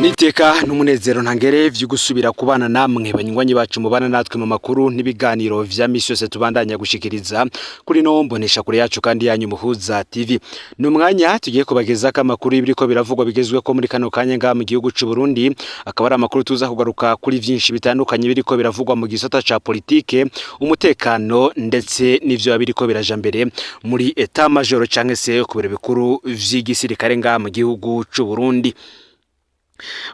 Niteka n'umunezero ntangere vyo gusubira kubana namwe, banywanyi bacu mubana natwe mu makuru n'ibiganiro vya misi yose tubandanya gushikiriza kuri no mbonesha kure yacu kandi yanyu Muhuza TV. Ni umwanya tugiye kubagezako amakuru y'ibiriko biravugwa bigezweho muri kano kanya ngaha mu gihugu c'u Burundi. Akaba ari amakuru tuza kugaruka kuri vyinshi bitandukanye biriko biravugwa mu gisata ca politike, umutekano, ndetse n'ivyo biriko biraja mbere muri état-major canke se ku biro bikuru vy'igisirikare ngaha mu gihugu c'u Burundi.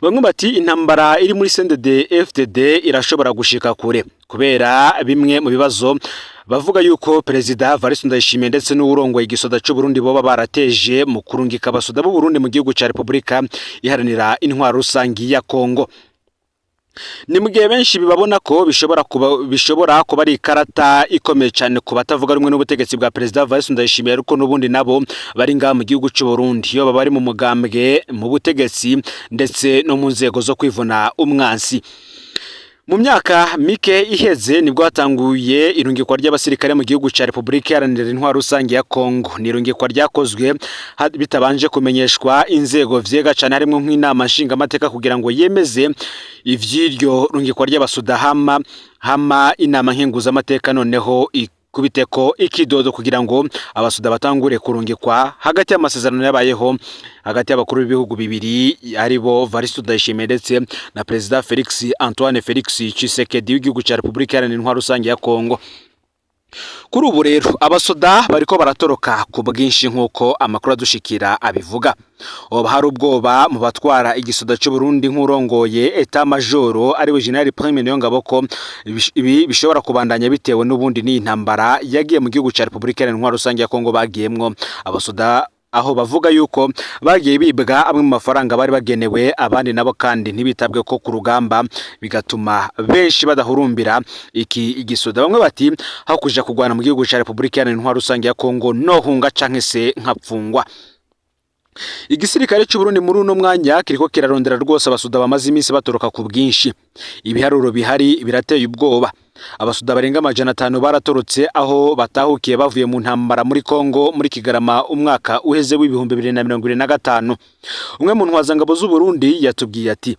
Bamwe bati intambara iri muri CNDD FDD irashobora gushika kure kubera bimwe mu bibazo bavuga yuko Perezida Evariste Ndayishimiye ndetse n'uwurongoye igisoda c'u Burundi boba barateje mu kurungika abasoda b'u Burundi mu gihugu ca Repubulika Iharanira Intwaro Rusangi ya Kongo. Ni mu gihe benshi bibabona ko bishobora kuba ari ikarata ikomeye cyane ku batavuga rumwe n'ubutegetsi bwa Perezida Evariste Ndayishimiye, ariko n'ubundi nabo bari ngaha mu gihugu c'u Burundi, iyo baba bari mu mugambwe mu butegetsi ndetse no mu nzego zo kwivuna umwansi. Mu myaka mike iheze nibwo hatanguye irungikwa ry'abasirikare mu gihugu ca Repubulika Iharanira Intwaro Rusange ya Kongo. Ni irungikwa ryakozwe bitabanje kumenyeshwa inzego vyega cane, harimwo nk'inama nshingamateka, kugira ngo yemeze ivy'iryo rungikwa ry'abasoda, hama inama nkenguzamateka noneho ikubiteko ikidodo kugira ngo abasoda batangure kurungikwa, hagati y'amasezerano yabayeho hagati y'abakuru b'ibihugu bibiri, aribo Evariste Ndayishimiye ndetse na Perezida Felix Antoine Felix Tshisekedi w'igihugu ca Repubulika Iharanira Intwaro Rusange ya Kongo. Kuri ubu rero abasoda bariko baratoroka ku bwinshi nk'uko amakuru adushikira abivuga. Hoba hari ubwoba mu batwara igisoda c'u Burundi, nk'urongoye état-major, ariwe General Prime Niyongabo, ko ibi bishobora kubandanya bitewe n'ubundi n'iyi ntambara yagiye mu gihugu ca Repubulika Iharanira Intwaro Rusange ya Kongo bagiyemwo abasoda, aho bavuga yuko bagiye bibwa amwe mu mafaranga bari bagenewe, abandi nabo kandi ntibitabwe ko ku rugamba, bigatuma benshi badahurumbira iki igisoda. Bamwe bati aho kuja kurwana mu gihugu ca Repubulika Iharanira Intwaro Rusange ya Kongo, nohunga canke se nkapfungwa. Igisirikare c'u Burundi muri uno mwanya kiriko kirarondera rwose abasoda bamaze iminsi batoroka ku bwinshi. Ibiharuro bihari birateye ubwoba. Abasoda barenga 500 baratorotse aho batahukiye bavuye mu ntambara muri Kongo muri Kigarama umwaka uheze w'2025. Umwe mu ntwazangabo z'u Burundi yatubwiye ati: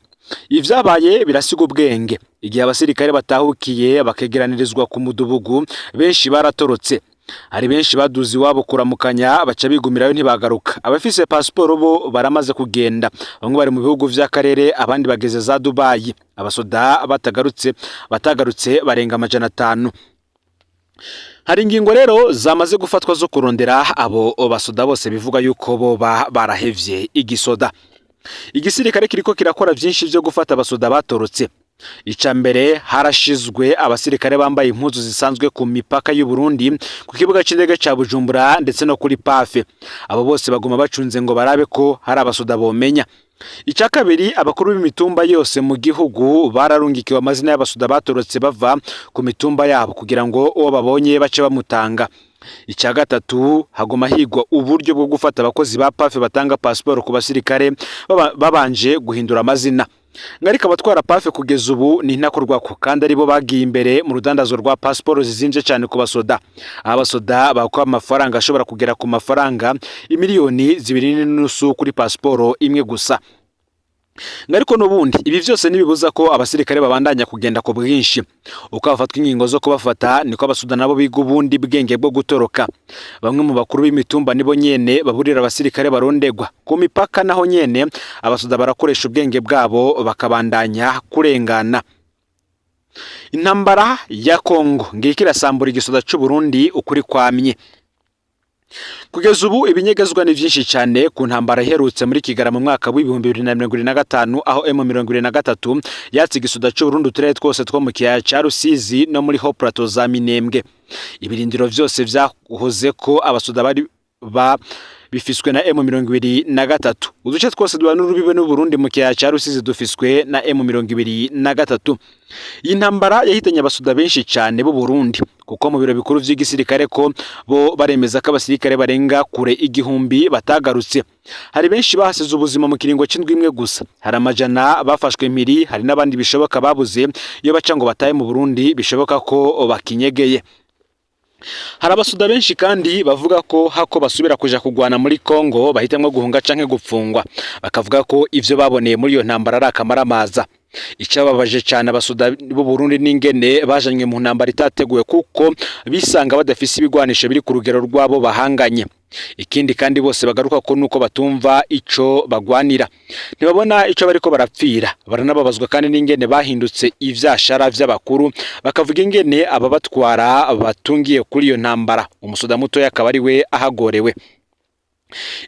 "Ivyabaye birasiga ubwenge. Igihe abasirikare batahukiye bakegeranirizwa ku mudubugu, benshi baratorotse. Hari benshi baduze iwabo kuramukanya, baca bigumirayo ntibagaruka. Abafise pasiporo bo baramaze kugenda, bamwe bari mu bihugu vy'akarere, abandi bageze za Dubayi. Abasoda batagarutse barenga 500. Hari ingingo rero zamaze gufatwa zo kurondera abo basoda bose bivuga yuko boba barahevye igisoda. Igisirikare kiriko kirakora vyinshi vyo gufata abasoda batorotse. Ica mbere, harashizwe abasirikare bambaye impuzu zisanzwe ku mipaka y'u Burundi, ku kibuga c'indege ca Bujumbura ndetse no kuri PAFE. Abo bose baguma bacunze ngo barabe ko hari abasoda bomenya. Ica kabiri, abakuru b'imitumba yose mu gihugu bararungikiwe amazina y'abasoda batorotse bava ku mitumba yabo, kugira ngo uwo babonye bace bamutanga. Icya gatatu, haguma higwa uburyo bwo gufata abakozi ba PAFE batanga pasiporo ku basirikare babanje guhindura amazina. Ariko abatwara PAFE kugeza ubu ni intakorwako, kandi aribo bagiye imbere mu rudandazo rwa pasiporo zizimvye cyane ku basoda. Abasoda bakwa amafaranga ashobora kugera ku mafaranga imiliyoni 2.5 kuri pasiporo imwe gusa. Ariko n'ubundi ibi vyose ntibibuza ko abasirikare babandanya kugenda ku bwinshi. Uko hafatwa ingingo zo kubafata, niko abasoda nabo biga ubundi bwenge bwo gutoroka. Bamwe mu bakuru b'imitumba nibo nyene baburira abasirikare barondegwa ku mipaka. Naho nyene abasoda barakoresha ubwenge bwabo bakabandanya kurengana. Intambara ya Kongo ngiriko irasambura igisoda c'u Burundi ukuri kwamye. Kugeza ubu ibinyegezwa ni vyinshi cyane ku ntambara iherutse muri Kigarama mu mwaka w'2025, aho M23 yatse igisoda c'u Burundi uturere twose two mu kiyaya ca Rusizi no muri Haut Plateau za Minembwe. Ibirindiro vyose vyahoze ko abasoda bari ba bifiswe na M23. Uduce twose duhana n'urubibe n'u Burundi mu kiyaya ca Rusizi dufiswe na M23. Iyi ntambara yahitanye abasoda benshi cyane b'u Burundi, kuko mu biro bikuru vy'igisirikare ko bo baremeza ko abasirikare barenga kure 1000 batagarutse. Hari benshi bahasize ubuzima mu kiringo c'indwi imwe gusa, hari amajana bafashwe impiri, hari n'abandi bishoboka babuze iyo baca ngo batahe mu Burundi, bishoboka ko bakinyegeye." Hari abasoda benshi kandi bavuga ko hako basubira kuja kugwana muri Kongo bahitamwo guhunga canke gupfungwa, bakavuga ko ivyo baboneye muri iyo ntambara ari akamaramaza. Icababaje cane abasoda b'u Burundi n'ingene bajanywe mu ntambara itateguwe, kuko bisanga badafise ibigwanisho biri ku rugero rwabo bahanganye. Ikindi kandi bose bagaruka ko nuko batumva ico bagwanira, ntibabona ico bariko barapfira. Baranababazwa kandi n'ingene bahindutse ivyashara vy'abakuru, bakavuga ingene ababatwara batungiye kuri iyo ntambara, umusoda mutoya akaba ari we ahagorewe.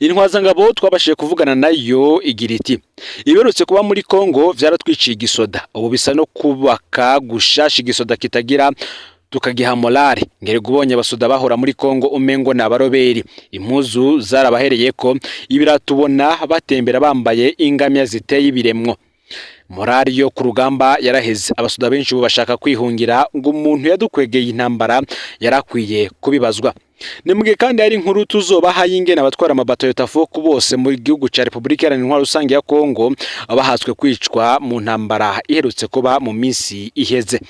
Intwazangabo twabashije kuvugana nayo igira iti: "Ibiherutse kuba muri Kongo vyaratwiciye igisoda, ubu bisa no kubaka gushasha igisoda kitagira tukagiha morale. Ngerega ubonye abasoda bahora muri Kongo umengo ni abaroberi, impuzu zarabahereyeko, ibirato ubona batembera bambaye ingamya ziteye ibiremwo. Morale yo ku rugamba yaraheze, abasoda benshi ubu bashaka kwihungira, ngo umuntu yadukwegeye intambara yarakwiye kubibazwa." Ni mugihe kandi hari inkuru tuzobaha y'ingene abatwara amabatayo Tafoku bose mu gihugu ca Repubulika Iharanira Intwaro Rusange ya Kongo bahatswe kwicwa mu ntambara iherutse kuba mu minsi iheze.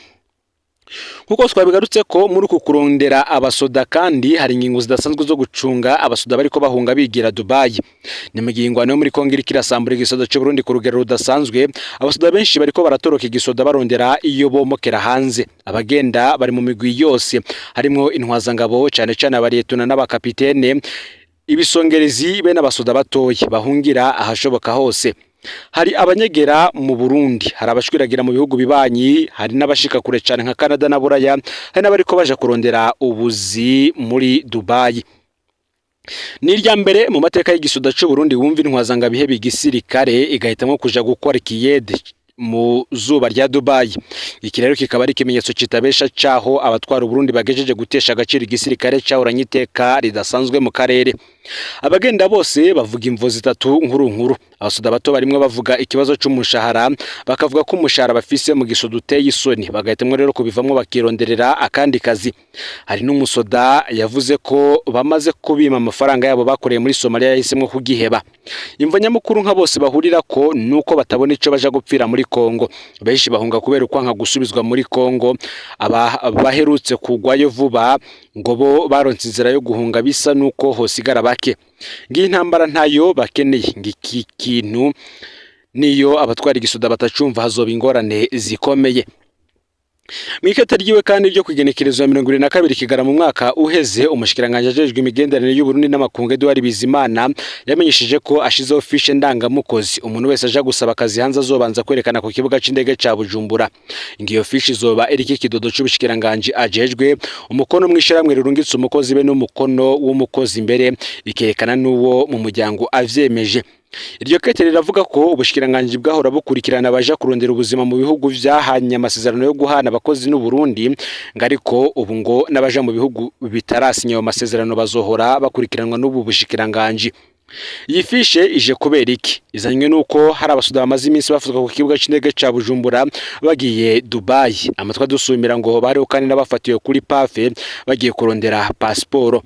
Nkuko twabigarutse ko muri uku kurondera abasoda kandi hari ingingo zidasanzwe zo gucunga abasoda bariko bahunga bigira Dubai. Ni mu gihe ingwano yo muri Kongo iriko irasambura igisoda c'u Burundi ku rugero rudasanzwe, abasoda benshi bariko baratoroka igisoda barondera iyo bomokera hanze. Abagenda bari mu migwi yose, harimwo intwazangabo, cane cane abariyetuna n'abakapitene, ibisongerezi be n'abasoda batoyi bahungira ahashoboka hose. Hari abanyegera mu Burundi, hari abashwiragira mu bihugu bibanyi, hari n'abashika kure cane nka Canada na Buraya, hari n'abariko baja kurondera ubuzi muri Dubai. Ni irya mbere mu mateka y'igisoda c'u Burundi wumva intwazangabo igisirikare igahitamwo kuja gukora ikiyede mu zuba rya Dubai. Iki rero kikaba ari ikimenyetso kitabesha caho abatwara Uburundi bagejeje gutesha agaciro igisirikare cahoranye iteka ridasanzwe mu karere. Abagenda bose bavuga imvo zitatu nkuru nkuru. Abasoda bato barimwo bavuga ikibazo c'umushahara, bakavuga ko umushahara bafise mu gisoda uteye isoni, bagahitamwo rero kubivamwo bakironderera akandi kazi. Hari n'umusoda yavuze ko bamaze kubima amafaranga yabo bakoreye muri Somalia, yahisemwo kugiheba. Imvo nyamukuru nka bose bahurira ko nuko batabona ico baja gupfira muri Kongo. Benshi bahunga kubera ukwanka gusubizwa muri Kongo. Aba baherutse kugwayo vuba ngo bo baronse inzira yo guhunga, bisa nuko hosigara bake. Ngiyi intambara ntayo bakeneye, ngiki kintu niyo abatwara igisoda batacumva hazoba ingorane zikomeye. Mw'ikete ryiwe kandi ryo kwigenekerezo ya 22 Kigarama mu mwaka uheze, umushikiranganji ajejwe imigenderanire y'u Burundi n'amakungu Edouard Bizimana yamenyesheje ko ashizeho fiche ndangamukozi umuntu wese aja gusaba akazi hanze azobanza kwerekana ku kibuga c'indege ca Bujumbura. Ngiyo fiche izoba iriko ikidodo c'ubushikiranganji ajejwe, umukono mw'ishirahamwe rirungitse umukozi be n'umukono w'umukozi imbere, ikerekana n'uwo mu muryango avyemeje. Iryo kete riravuga ko ubushikiranganji bwahora bukurikirana abaja kurondera ubuzima mu bihugu vyahanye amasezerano yo guhana abakozi n'u Burundi, ngo ariko ubu ngo n'abaja mu bihugu bitarasinya ayo masezerano bazohora bakurikiranwa n'ubu bushikiranganji. Iyi fiche ije kubera iki? Izanywe nuko hari abasoda bamaze iminsi bafatwa ku kibuga c'indege ca Bujumbura bagiye Dubai. Amatwi adusumira ngo bariho kandi n'abafatiwe kuri PAFE bagiye kurondera pasiporo.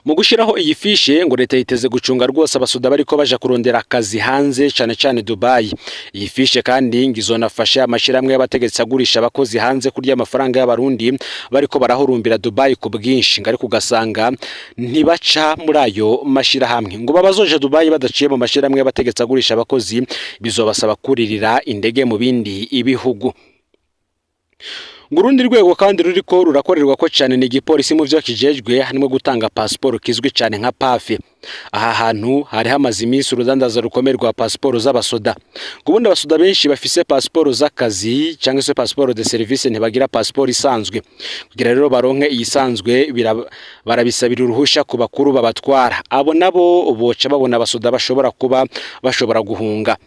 Mu gushiraho iyi fiche ngo leta yiteze gucunga rwose abasoda bariko baja kurondera akazi hanze, cane cane Dubai. Iyi fiche kandi ngo izonafasha amashirahamwe y'abategetsi agurisha abakozi hanze kurya amafaranga y'abarundi bariko barahurumbira Dubai ku bwinshi, ngo ariko ugasanga ntibaca muri ayo mashirahamwe. Ngo babazoja Dubai badaciye mu mashirahamwe y'abategetsi agurisha abakozi bizobasaba kuririra indege mu bindi ibihugu. Ngo urundi rwego kandi ruriko rurakorerwa ko cyane ni igipolisi mu vyo kijejwe, harimo gutanga pasiporo kizwi cyane nka PAFE. Aha hantu hari hamaze iminsi urudandaza rukomeye rwa pasiporo z'abasoda. Ngo ubundi abasoda benshi bafise pasiporo z'akazi cyangwa se passeport de service, ntibagira pasiporo isanzwe. Kugira rero baronke iyisanzwe barabisabira uruhusha ku bakuru babatwara. Abo nabo boca babona abasoda bashobora kuba bashobora guhunga.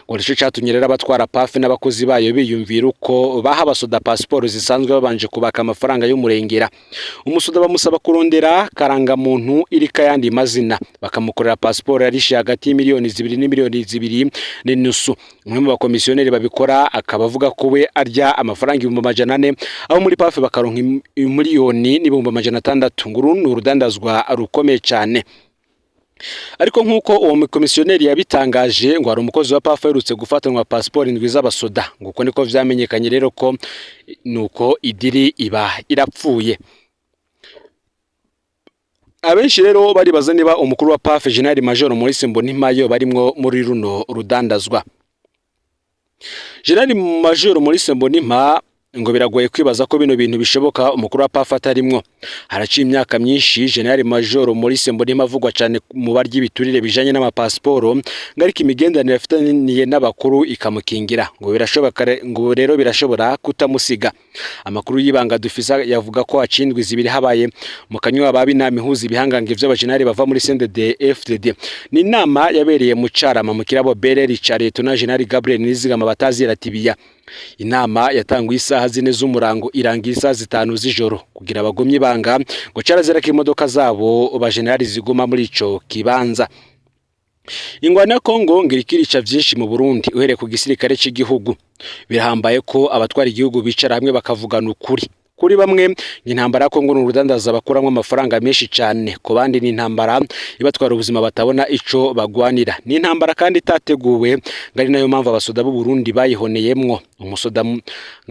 Ngo nico catumye rero abatwara PAFE n'abakozi bayo biyumvira uko baha abasoda pasiporo zisanzwe babanje kubaka amafaranga y'umurengera. Umusoda bamusaba kurondera karangamuntu iriko ayandi mazina, bakamukorera pasiporo yarishe hagati y'imiliyoni 2 n'imiliyoni 2.5. Umwe mu bakomisiyoneri babikora akaba avuga ko we arya amafaranga 400,000, abo muri PAFE bakaronka 1,600,000. Ngo uru ni urudandazwa rukomeye cane. Ariko nk'uko uwo mukomisiyoneri yabitangaje, ngo hari umukozi wa PAFE aherutse gufatanwa pasiporo indwi z'abasoda. Ngo uko niko vyamenyekanye rero ko nuko idiri iba irapfuye. Abenshi rero baribaza niba umukuru wa PAF, General Major Maurice Mbonimpa, barimwo muri runo rudandazwa. General Major Maurice Mbonimpa ngo biragoye kwibaza ko bino bintu bishoboka umukuru wa PAF atarimwo. Haraciye imyaka myinshi General Major Maurice Mbonimpa avugwa cyane mu barya ibiturire bijanye n'amapasiporo, ngo ariko imigenderanire afitaniye n'abakuru ikamukingira. Ngo birashoboka, ngo rero birashobora kutamusiga. Amakuru y'ibanga dufisa yavuga ko haciye indwi 2 habaye mu kanywa babi inama ihuza ibihangange vy'abajenerali bava muri CNDD FDD. Ni inama yabereye mu Carama mu kirabo Bereri ca Leta General Gabriel Nizigama batazira Tibiya. Inama yatanguye isaha 4 z'umurango, irangira isaha 5 z'ijoro. Kugira abagumye ibanga, ngo carazira ko imodoka zabo bajenerali ziguma muri ico kibanza. Ingwano ya Kongo ngo iriko irica vyinshi mu Burundi, uhereye ku gisirikare c'igihugu. Birahambaye ko abatwara igihugu bicara hamwe bakavugana ukuri. Kuri bamwe, intambara ya Kongo ni urudandaza bakuramwo amafaranga menshi cyane. Ku bandi, ni intambara ibatwara ubuzima, batabona ico bagwanira. Ni intambara kandi itateguwe, ngo ari nayo mpamvu abasoda b'u Burundi bayihoneyemwo. Umusoda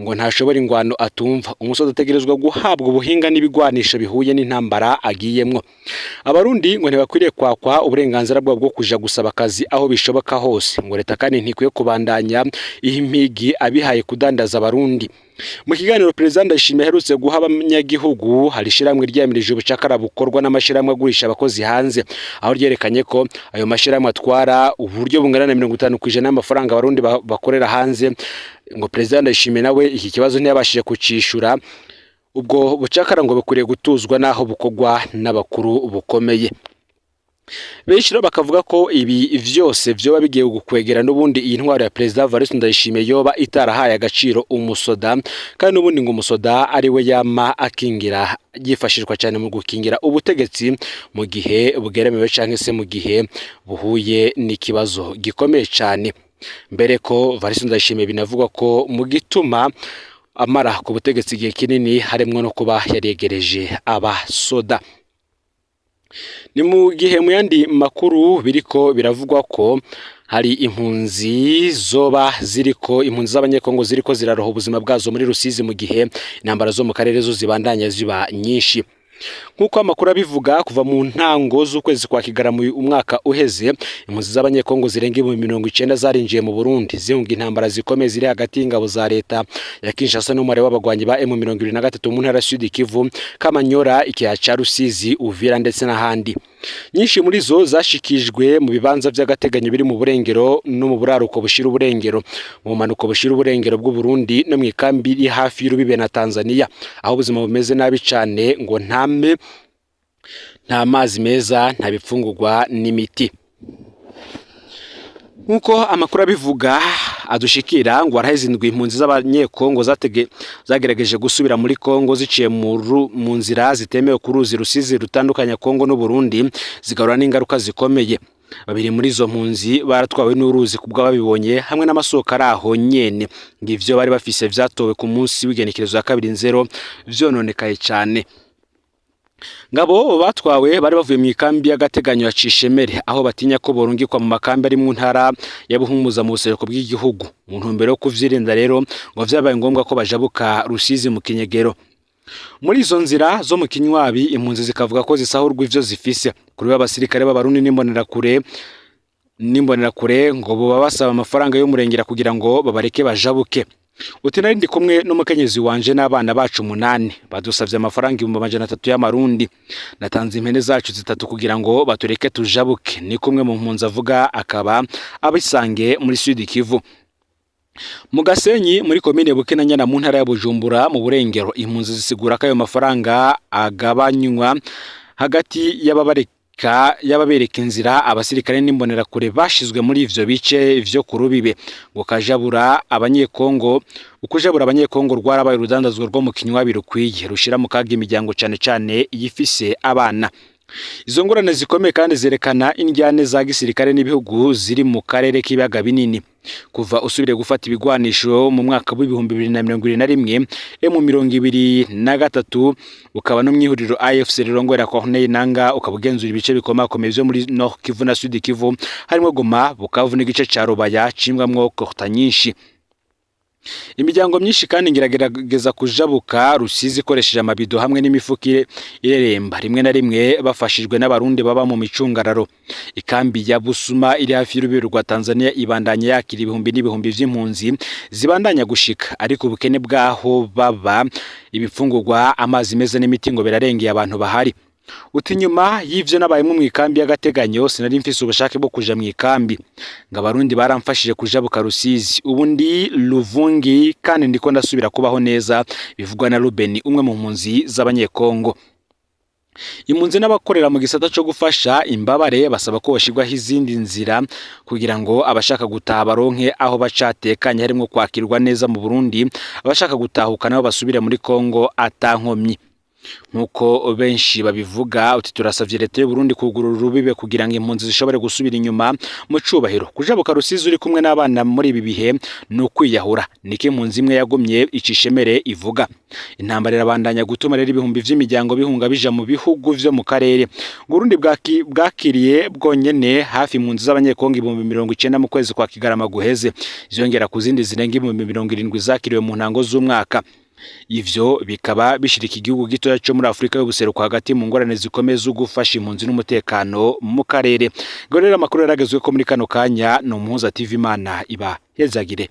ngo ntashobora ingwano atumva. Umusoda ategerezwa guhabwa ubuhinga n'ibigwanisho bihuye n'intambara agiyemwo. Abarundi ngo ntibakwiriye kwakwa uburenganzira bwabo bwo kuja gusaba akazi aho bishoboka hose. Ngo leta kandi ntikwiye kubandanya iha impigi abihaye kudandaza abarundi. Mu kiganiro Perezida Ndayishimiye aherutse guha abanyagihugu, hari ishyirahamwe ryamirije ubucakara bukorwa n'amashyirahamwe agurisha abakozi hanze, aho ryerekanye ko ayo mashyirahamwe atwara uburyo bungana na 50% y'amafaranga abarundi bakorera hanze. Ngo Perezida Ndayishimiye nawe iki kibazo ntiyabashije kucishura. Ubwo bucakara ngo bukwiriye gutuzwa n'aho bukorwa n'abakuru bukomeye. Benshi rero bakavuga ko ibi vyose vyoba bigiye gukwegera n'ubundi iyi ntwaro ya Perezida Evariste Ndayishimiye yoba itarahaye agaciro umusoda, kandi n'ubundi ngo umusoda ari we yama akingira, yifashishwa cyane mu gukingira ubutegetsi mu gihe bugeremewe canke se mu gihe buhuye n'ikibazo gikomeye cyane. Mbere ko Evariste Ndayishimiye binavugwa ko mu gituma amara ku butegetsi igihe kinini harimwo no kuba yaregereje abasoda. Ni mu gihe mu yandi makuru biriko biravugwa ko hari impunzi zoba ziriko, impunzi z'abanyekongo ziriko ziraroha ubuzima bwazo muri Rusizi, mu gihe intambara zo mu karere zo zibandanya ziba nyinshi. Nk'uko amakuru abivuga, kuva mu ntango z'ukwezi kwa Kigarama umwaka uheze, impunzi z'abanyekongo zirenga 90,000 zarinjiye mu Burundi zihunga intambara zikomeye ziri hagati y'ingabo za leta ya Kinshasa n'umubare w'abagwanyi ba M23 mu ntara ya Sud Kivu, Kamanyora, ikiyaya ca Rusizi, Uvira ndetse n'ahandi. Nyinshi muri zo zashikijwe mu bibanza by'agateganyo biri mu burengero no mu buraruko bushira uburengero, mu bumanuko bushira uburengero bw'u Burundi, no mu ikambi iri hafi y'urubibe na Tanzania, aho ubuzima bumeze nabi cane, ngo ntame nta mazi meza, nta bifungurwa n'imiti. Nk'uko amakuru abivuga adushikira, ngo haraheze indwi impunzi z'abanyekongo zagerageje gusubira muri Kongo ziciye mu nzira zitemewe ku ruzi Rusizi rutandukanya Kongo n'Uburundi, zigahura n'ingaruka zikomeye. Babiri muri izo mpunzi baratwawe n'uruzi kubwo babibonye hamwe n'amasoko ari aho nyene. Ngo ivyo bari bafise vyatowe ku munsi w'igenekerezo ya 2 Nzero vyononekaye cane. Ngabo batwawe bari bavuye mu ikambi y'agateganyo ya Cishemere, aho batinya ko borungikwa mu makambi ari mu ntara ya Buhumuza mu buseruko bw'igihugu. Mu ntumbero yo kuvyirinda rero, ngo vyabaye ngombwa ko bajabuka Rusizi mu kinyegero. Muri izo nzira zo mu kinywabi, impunzi zikavuga ko zisahurwa ivyo zifise. Kuri b'abasirikare b'abarundi n'imbonerakure ngo boba basaba amafaranga y'umurengera kugira ngo babareke bajabuke. Uti: "Nari ndi kumwe n'umukenyezi wanje n'abana bacu 8. Badusavye amafaranga 300,000 y'amarundi. Natanze impene zacu zitatu kugira ngo batureke tujabuke," ni kumwe mu mpunzi avuga, akaba abisange muri Sud Kivu. Mu Gasenyi, muri komine Bukinanyana, mu ntara ya Bujumbura mu burengero, impunzi zisigura ko ayo mafaranga agabanywa hagati y'ababereka inzira, abasirikare n'imbonerakure bashizwe muri ivyo bice vyo ku rubibe. Ngo kajabura abanyekongo, ukujabura abanyekongo rwarabaye urudandazwa rwo mu kinywabi rukwiye, rushira mu kaga imiryango, cane cane iyifise abana. Izo ngorane zikomeye kandi zerekana indyane za gisirikare n'ibihugu ziri mu karere k'ibiyaga binini. Kuva usubiriye gufata ibigwanisho mu mwaka w'2021, M23 ukaba no mwihuriro AFC rirongora Corneille Nanga, ukaba ugenzura ibice bikomakomeye vyo muri Nord Kivu na Sud Kivu, harimo Goma, Bukavu n'igice ca Rubaya cimbwamwo coltan nyinshi. Imiryango myinshi kandi ngiragerageza kujabuka Rusizi ikoresheje amabido hamwe n'imifuko ireremba, rimwe na rimwe bafashijwe n'Abarundi baba mu micungararo. Ikambi ya Busuma iri hafi y'urubibe rwa Tanzania ibandanya yakira ibihumbi n'ibihumbi vy'impunzi zibandanya gushika, ariko ubukene bwaho baba, ibifungurwa, amazi meza n'imiti ngo birarengeye abantu bahari. Uti nyuma y'ivyo nabayemwo mw'ikambi y'agateganyo, sinari mfise ubushake bwo kuja mw'ikambi, ngo Abarundi baramfashije kujabuka Rusizi, ubu ndi Luvungi kandi ndiko ndasubira kubaho neza, bivugwa na Ruben, umwe mu mpunzi z'Abanyekongo. Impunzi n'abakorera mu gisata co gufasha imbabare basaba ko hoshirwaho izindi nzira kugira ngo abashaka gutaha baronke aho bacatekanye, harimwo kwakirwa neza mu Burundi, abashaka gutahuka nabo basubire muri Kongo atankomyi. Nkuko benshi babivuga, uti turasavye leta y'u Burundi kugurura urubibe kugira ngo impunzi zishobore gusubira inyuma mu cubahiro. Kujabuka Rusizi uri kumwe n'abana muri ibi bihe ni ukwiyahura, niko impunzi imwe yagumye icishemere ivuga. Intambara irabandanya gutuma rero ibihumbi vy'imiryango bihunga bija mu bihugu vyo mu karere. Burundi bwakiriye bwonyene hafi impunzi z'Abanyekongo 90,000 mu kwezi kwa Kigarama guheze, ziyongera ku zindi zirenga 70,000 zakiriwe mu ntango z'umwaka. Ivyo bikaba bishirika igihugu gitoya co muri Afrika y'ubuseruko hagati mu ngorane zikomeye zo gufasha impunzi n'umutekano mu karere. Ngo rero amakuru yaragezwe ko muri kano kanya ni Umuhuza TV, Imana iba hezagire.